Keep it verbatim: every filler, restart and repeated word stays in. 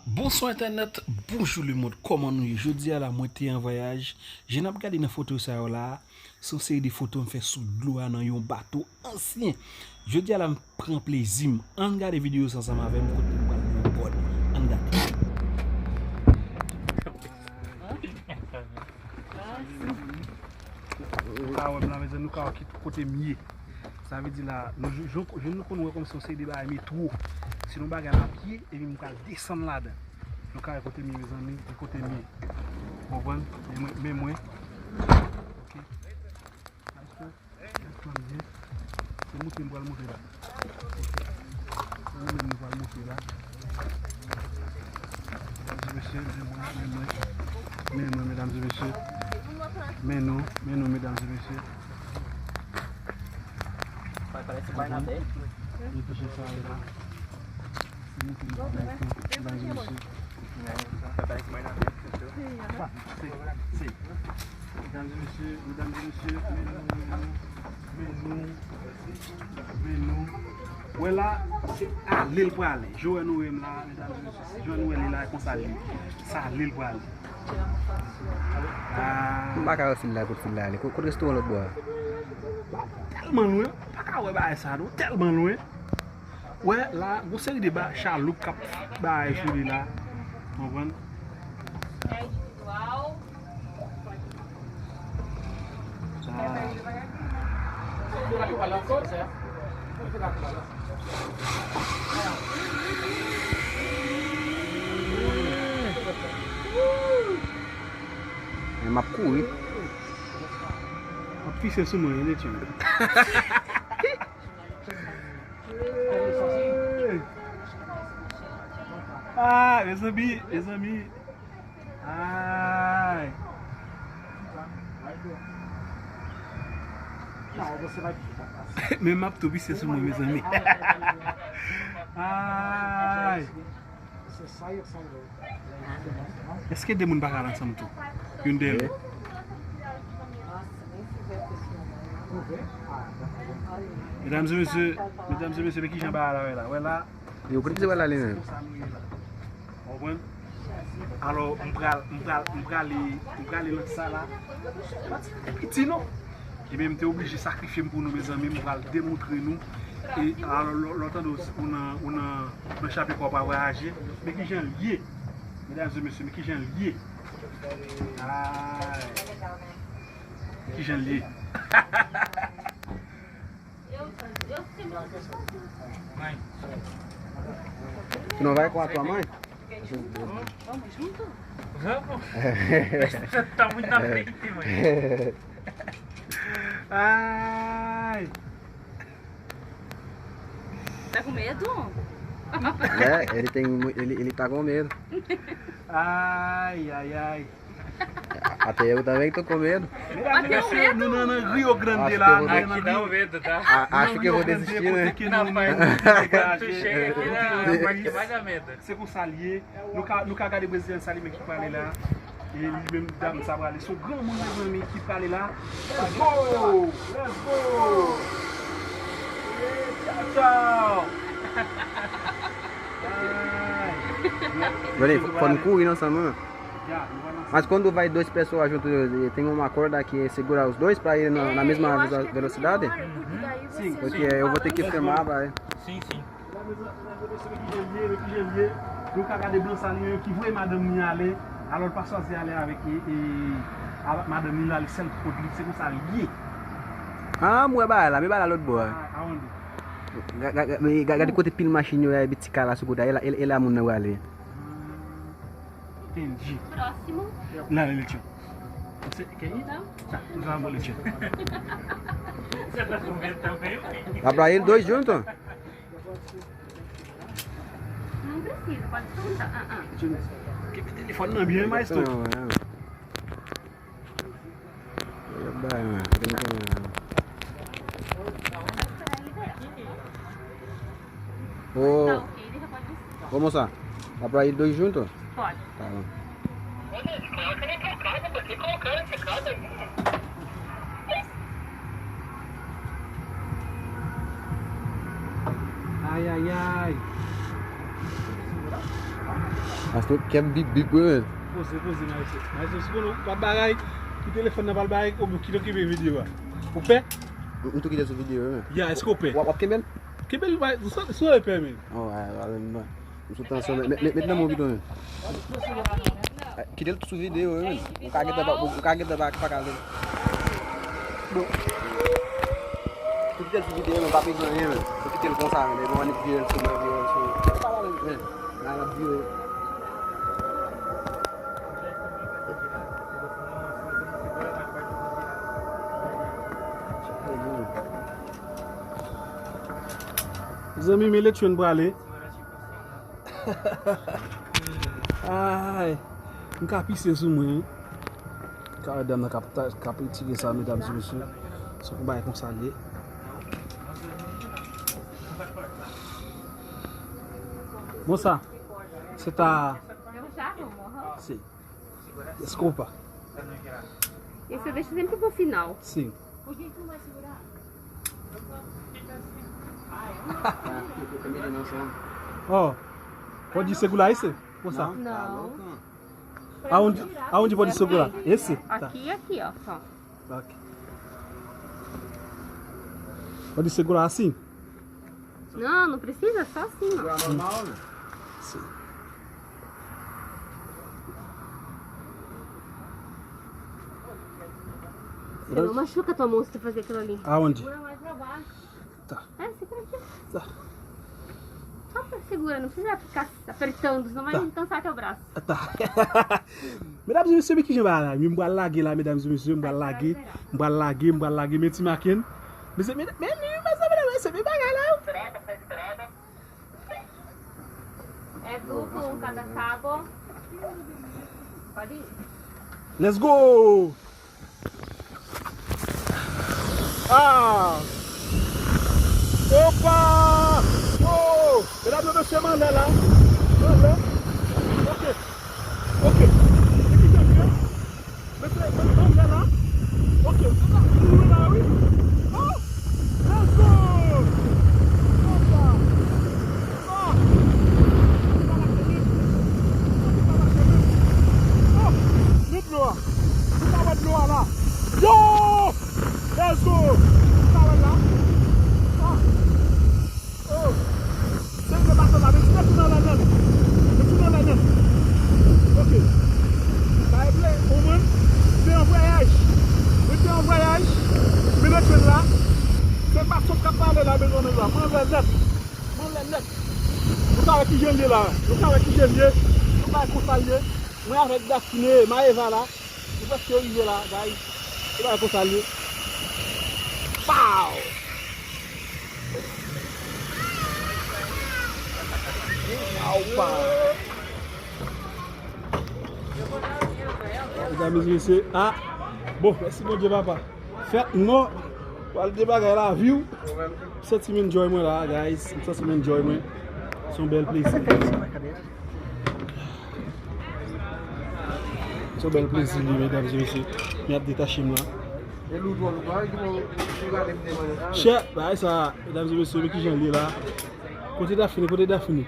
Bonswa entènèt, bonjou lemonn, kòman nou ye? Jodi a la, mwen te an vwayaj. Jan n ap gade nan foto sa yo la, se yon seri de foto m fè sou dlo a nan yon bato ansyen. Jodi a la, m pran plezi m. Ann gade videyo sa ansanm avè m, kote m pral nan bòd. Ann gade. Nou ka wè m la, mezanmi, nou ka wè ki kote m ye. Sa vle di la, nou, jan, jan nou konn wè kòmsi yon seri de bagay metwo. Se yon bagay la pye, epi m pral desann ladan. Nou ka wè kote m ye, mezanmi, e kote m ye. Ou konprann? Men mwen, men mwen. Ok. Maestro, maestro, m di, se moute m pral moute la. Se nou menm nou pral moute la. Medam e mesye, men mwen, men mwen. Men mwen, medam e mesye. Men nou, men nou, medam e mesye. Li touche sa la. Se moute m pral moute, medam e mesye. Se, se, medam e mesye, medam e mesye, men nou, men nou, men nou, men nou. Wè la, se ale l prale. Jan nou wè m la, medam e mesye, jan nou wè li la, konsa li. Sa ale l prale. Ah. M pa ka wè fil la, kot fil la ale. Kot, kot restoran lòt bò a? Tèlman lwen, ou pa ka wè bagay sa non, tèlman lwen. Wè la, gon seri de ba, chaloup k ap bay sou li la. Konprann? Ah. Men m ap kouri. M ap pise sou mwen, wi, Letchè. Ah, mezanmi, mezanmi. Ay. Men m ap tou pise sou mwen, mezanmi. Ay. Èske de moun pa ka al ansanm tou? Youn dèyè lòt. Medam e mesye, medam e mesye, men kijan bagay la ye la. Wè la. Yo, kote misye pral ale menm? Konprann? Alò, m pral, m pral, m prale, m prale nan sa la. Pati piti non. Ebyen, m te oblije sakrifye m pou nou, mezanmi. M pral demontre nou. E alò, lè, lè w tande w nan, ou nan, nan chape kò w pa vwayaje. Men kijan l ye. Medam e mesye, men kijan l ye. Ay. Kijan l ye. Mãe. Tu não vai com a tua mãe? Vamos junto? Vamos. Você tá muito na frente, mãe. Ai. Tá com medo? É, ele tem, mu- ele, ele tá com medo. Ai, ai, ai. Até eu também tô com medo. Até eu medo. Não, não, não, Rio Grande lá, não, não, Rio Grande, tá? Acho que eu vou desistir, né? Rapaz, quando chega aqui na parte que mais dá medo. Se konsa l ye, nou ka, nou ka gade brezilyen sa li menm ki prale la. E li menm dam sa prale. Se yon granmoun, mezanmi, ki prale la. Let's go! Let's go! Tchau, tchau! Ai. Vale, fò n kouri nan sa, mwen. Mas quando vai duas pessoas junto, tem uma corda que segura os dois pra ir na, na mesma velo- velocidade? Sim, porque eu vou ter que filmar, vai. Sim, sim. Medam e mesye, men kijan l ye, men kijan l ye. Nou ka gade blan sa li menm ki voye madanm li ale. Alò l pa chwazi ale avèk e, e, avèk madanm li, l ale sèl kot li, se konsa l ye. Ah, m wè bagay la, men bagay la lòt bò a. Ah, avan de. Ga- ga- ga- men ga- gade kote pil machin yo ye, epi ti kay la sou kote a, e la, e, e la moun nan prale. Entendi. Próximo. Não, ele tinha. Você quer ir? Não. Tá, vamos, Letinha. Você tá com medo também, ué? Dá pra ir dois juntos? Não precisa, pode soltar. Ah, ah. Deixa eu ver. Porque telefone não é mais tudo. Não, é. Ô, ô moça, dá pra ir dois junto? Pode. Tá bom. Ai, ai, ai. Astro kè m bip bip wi men. Poze, poze, Maestro. Maestro, si konnen w p ap bagay, ki telefòn nan pral bagay, ou ki okipe videyo a. Ou pè? M tou kite sou videyo wi men. Ya, èske w pè? W ap, w ap kenbe l? Kenbe l, bay, sou, sou e pè men. Oh, ay, ay, ay, m sou tansyon, met, met, met nan men w pito men. Ay, kite l sou videyo wi men. Ou ka gentan pa, ou ka gentan pa, pa gade l. Bon. Ou kite l sou videyo men, pa bezwen anyen men. Ou kite l konsa men, men bon, annik vire l sou mwen, vire l sou. Pa pale men. Nan l ap vire. Zanmi, men lechwen prale. Ay, m ka pise sou mwen wi. Ka wè dam nan k ap ta-, k ap retire sa, medam e mesye. Se yon bagay konsa l ye. Bon sa, se ta, se, desculpa. Isso deixa sempre pro final. Sim. Oh, pode segurar esse? Moça. Não. Aonde, aonde pode segurar? Esse? Tá. Aqui, aqui, ó, só. Ok. Pode segurar assim? Não, não precisa, só assim, ó. Sim. Você não machuca a tua mão se tu fazer aquilo ali. Aonde? Segura mais pra baixo. Tá. É, segura aqui. Tá. Só pra segurar, não precisa ficar apertando, senão vai cansar teu braço. Tá. Medam e mesye, men kijan bagay la, m pral lage la, medam e mesye, m pral lage, m pral lage, m pral lage, men ti maken. Mesye, men, men, men, men bagay la. É duplo, um cada sabo. Pode ir. Let's go! Ah! Opa! Oh! Medam e mesye, m anlè la. M anlè. Ok. Ok. Mesye, ban m fè la. Ok, se sa, nou la wi. Oh! Let's go! Opa! Ah! Li pa mache menm. Li pa mache menm. Oh! Men dlo a. Ou pa wè dlo a la. Yo! Let's go! Ou pa wè la. Ah! Oh! Se yon baton la, men tounen, tounen anlè nèt. Men tounen anlè nèt. Ok. Bay vle, omwen, se yon vwayaj. Men se yon vwayaj. Men nan tren la, se baton k ap pale la, men mwen la. Mwen anlè nèt. Mwen anlè nèt. Nou ka wè kijan l ye la. Nou ka wè kijan l ye. Nou ka wè konsa l ye. Mwen avèk Dafine, Maeva la. Nou prèske rive la, guys. Nou ka wè konsa l ye. Pow! Medam e mesye, ah, bon, mèsi Bondye papa. Fèt non, pral de bagay lavi w. M santi m enjoy mwen la, guys. M santi m enjoy mwen. Se yon bèl plezi. Se yon bèl plezi li, medam e mesye. M ap detache m la. Chè, bagay sa, medam e mesye, men kijan l ye la. Kote Dafine, kote Dafine?